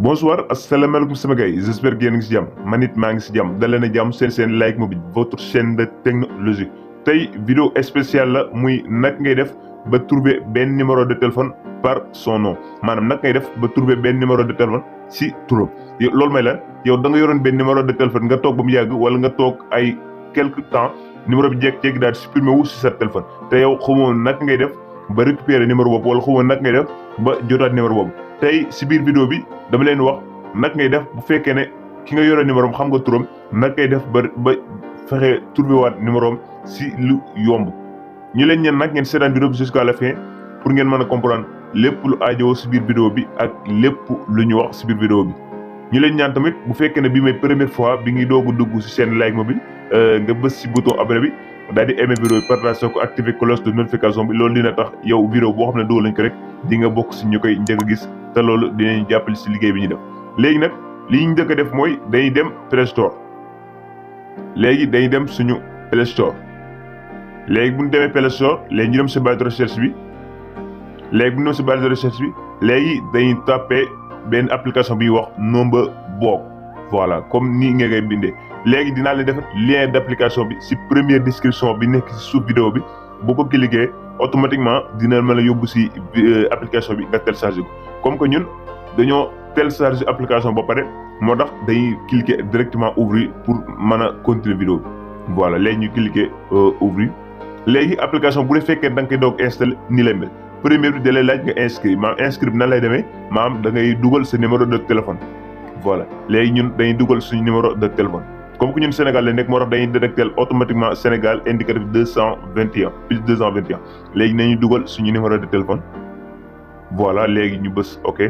Bonsoir, asalaamaaleykum sama gars yi j'espère que yéen a ngi si jàmm man it maa ngi si jàmm dalee na jàmm seen Like Mobile votre chaîne de technologie tey vidéo spéciale la muy nag ngay def ba trouver benn numéro de téléphone par son nom maanaam nag ngay def ba trouver benn numéro de téléphone si turam loolu may lan yow da nga yoroon benn numéro de téléphone nga toog ba mu yàgg wala nga toog ay quelque temps numéro bi jékki-jékki daal di supprimer wu si sa téléphone te yow xamoo nag ngay def ba récupérer numéro boobu wala xamoo nag ngay def ba jotaat numéro boobu tey si biir vidéo bi dama leen wax nag ngay def bu fekkee ne ki nga yore numéro am xam nga turam nag ngay def ba fexe trouver waat numéro am si lu yomb ñu leen ñeen nag ngeen seetaan vidéo bi jusqu'à la fin pour ngeen mën a comprendre lépp lu aajowoo si biir vidéo bi ak lépp lu ñu wax si biir vidéo bi. ñu leen ñaan tamit bu fekkee ne bii mooy première fois bi ngi doog a dugg si seen Like Mobile nga bës si bouton abonné bi daal di aimer vidéo bi partager ko activer cloche de notification bi loolu dina tax yow vidéo boo xam ne doo lañ ko rek di nga bokk si ñu koy njëkk a gis te loolu dinañ jàppale si liggéey bi ñu def. léegi nag li ñu njëkk a def mooy dañuy dem Play Store léegi dañuy dem suñu Play Store léegi bu ñu demee Play Store léegi ñu dem si barre de recherche bi léegi bu ñu dem si barre de recherche bi léegi dañuy tapé benn application bi wax Numberblog voilà comme nii nga koy bindee léegi dinaa leen def lien d'application bi si première description bi nekk si suuf vidéo bi boo ko cliquer automatiquement dina mën a yóbbu si application bi nga télécharger ko comme que ñun dañoo télécharger application ba pare moo tax dañuy cliquer directement ouvrir pour mën a continuer vidéo bi voilà léegi ñu cliquer ouvrir léegi application bu la fekkee da nga koy doog installer ni lay mel première bi da lay laaj nga inscrire maanaam inscrire bi nan lay demee maanaam da ngay dugal sa numéro de téléphone voilà léegi ñun dañuy dugal suñu numéro de téléphone comme que ñun Sénégal la nekk moo tax dañuy détecter automatiquement Sénégal indicatif 221 plus 221 léegi nañu dugal suñu numéro de téléphone voilà léegi ñu bës ok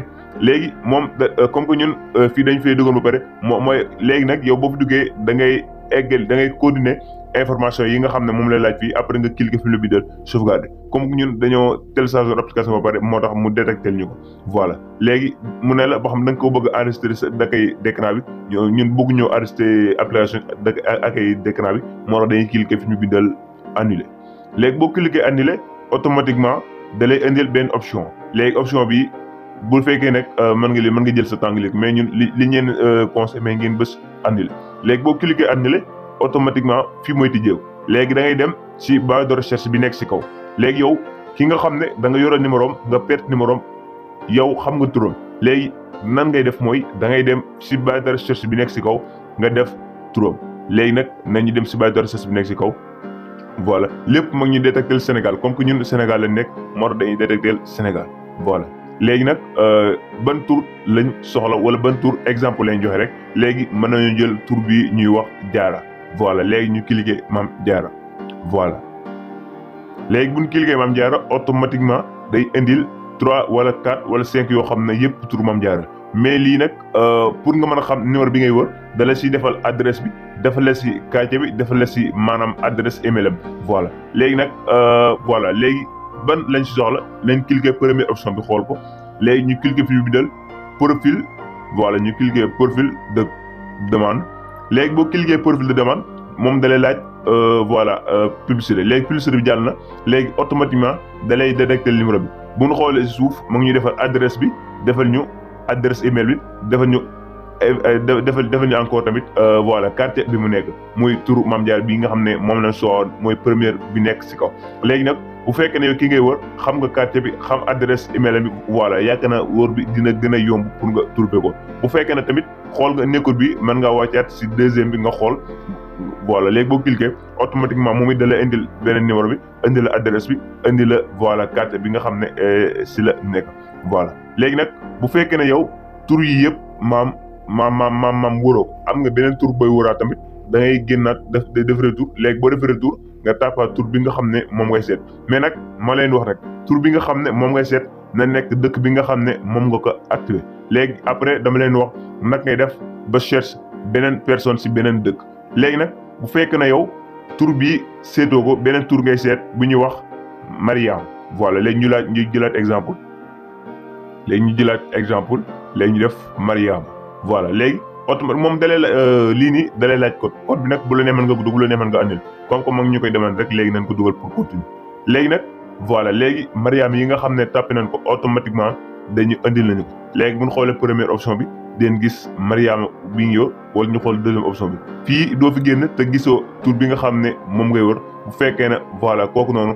léegi moom comme que ñun fii dañ fay dugal ba pare mooy léegi nag yow boo fi duggee da ngay eggal da ngay coordonner information yi nga xam ne moom lay laaj fii après nga cliquer fi le bidon sauvegarder comme que ñun dañoo télécharger application ba pare moo tax mu détecter ñu ko voilà léegi mu ne la boo xam da nga ko bëgg a enregistrer sa d'accueil d'écran bi ñun bëgg ñoo enregistrer application d'accueil d'écran bi moo tax dañuy cliquer fi ñu bindal annuler léegi boo cliquer annuler automatiquement da lay indil benn option léegi option bi bu fekkee nag mën nga jël sa temps léegi mais ñun li ñeen conseil mais ngeen bës annuler léegi boo cliquer annuler automatiquement fii mooy tijjeeku léegi da ngay dem ci barre de recherche bi nekk ci kaw léegi yow ki nga xam ne da nga yore numéro am nga perte numéro am yow xam nga turam léegi nan ngay def mooy da ngay dem ci barre de recherche bi nekk ci kaw nga def turam léegi nag nañu dem ci barre de recherche bi nekk ci kaw voilà lépp mag ñu détecter Sénégal comme que ñun Sénégal lañ nekk moo tax dañuy détecter Sénégal voilà léegi nag ban tur lañ soxla wala ban tur exemple lañ joxe rek léegi mën nañu jël tur bi ñuy wax Diarra voilà léegi ñu cliquer Mame Diarra voilà léegi bu ñu cliquer Mame Diarra automatiquement day indil 3 wala 4 wala 5 yoo xam ne yëpp tur Mame Diarra mais lii nag pour nga mën a xam numéro bi ngay wër da la si defal adresse bi defal la si quartier bi defal la si maanaam adresse email am voilà léegi nag voilà léegi ban lañ si soxla lañ cliquer première option bi xool ko léegi ñu cliquer fi ñu bindal profil voilà ñu cliquer profil de demande léegi boo cliquer profil de demande moom da lay laaj voilà publicité léegi publicité bi jàll na léegi automatiquement da lay détecter numéro bi bu ñu xoolee si suuf mu ngi ñu defal adresse bi defal ñu adresse email bi defal ñu ñu encore tamit voilà quartier bi mu nekk muy turu Mame Diarra bi nga xam ne moom lañ soowoon mooy première bi nekk ci kaw léegi nag bu fekkee ne yow ki ngay wër xam nga quartier bi xam adresse email bi voilà yaakaar naa wër bi dina gën a yomb pour nga trouver ko bu fekkee ne tamit xool nga nekkul bi mën ngaa wàccaat ci deuxième bi nga xool voilà léegi boo cliquer automatiquement moom it da la indil beneen numéro bi indi la adresse bi indi la voilà quartier bi nga xam ne ci la nekk voilà léegi nag bu fekkee ne yow tur yi yëpp maam wëroo am nga beneen tur booy wëraa tamit da ngay génnaat def retour léegi boo def retour nga tàppaat tur bi nga xam ne moom ngay seet mais nag ma leen wax rek tur bi nga xam ne moom ngay seet na nekk dëkk bi nga xam ne moom nga ko activé léegi après dama leen wax nag ngay def ba cherche beneen personne ci beneen dëkk léegi nag bu fekk na yow tur bi seetoo ko beneen tur ngay seet bu ñuy wax Mariam voilà léegi ñu jëlaat exemple léegi ñu def Mariam voilà léegi automatiquement moom dalee lii nii dalee laaj code bi nag bu la nee mën nga ko dugg bu la nee mën nga andil comme que mag ñu koy demande rek léegi nañ ko dugal pour continuer léegi nag voilà léegi Mariam yi nga xam ne tapé nañ ko automatiquement dañu andil nañu ko léegi bu ñu xoolee première option bi den gis Mariama bi ngi yor wala ñu xool deuxième option bi fii doo fi génn te gisoo tur bi nga xam ne moom ngay wër bu fekkee ne voilà kooku noonu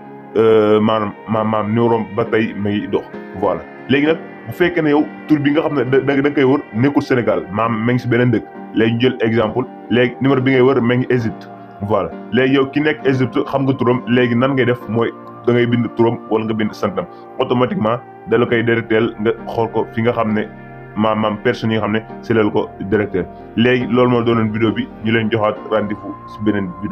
maanaam numéro ba tey may dox voilà léegi nag bu fekkee ne yow tur bi nga xam ne da nga koy wër nekkul Sénégal ma ngi si beneen dëkk léegi ñu jël exemple léegi numéro bi ngay wër ma ngi Égypte voilà léegi yow ki nekk Égypte xam nga turam léegi nan ngay def mooy da ngay bind turam wala nga bind santam automatiquement da la koy directeel nga xool ko fi nga xam ne maanaam personnes yi nga xam ne si la ko directeur léegi loolu moo doonoon vidéo bi ñu leen joxaat rendez-vous si beneen vidéo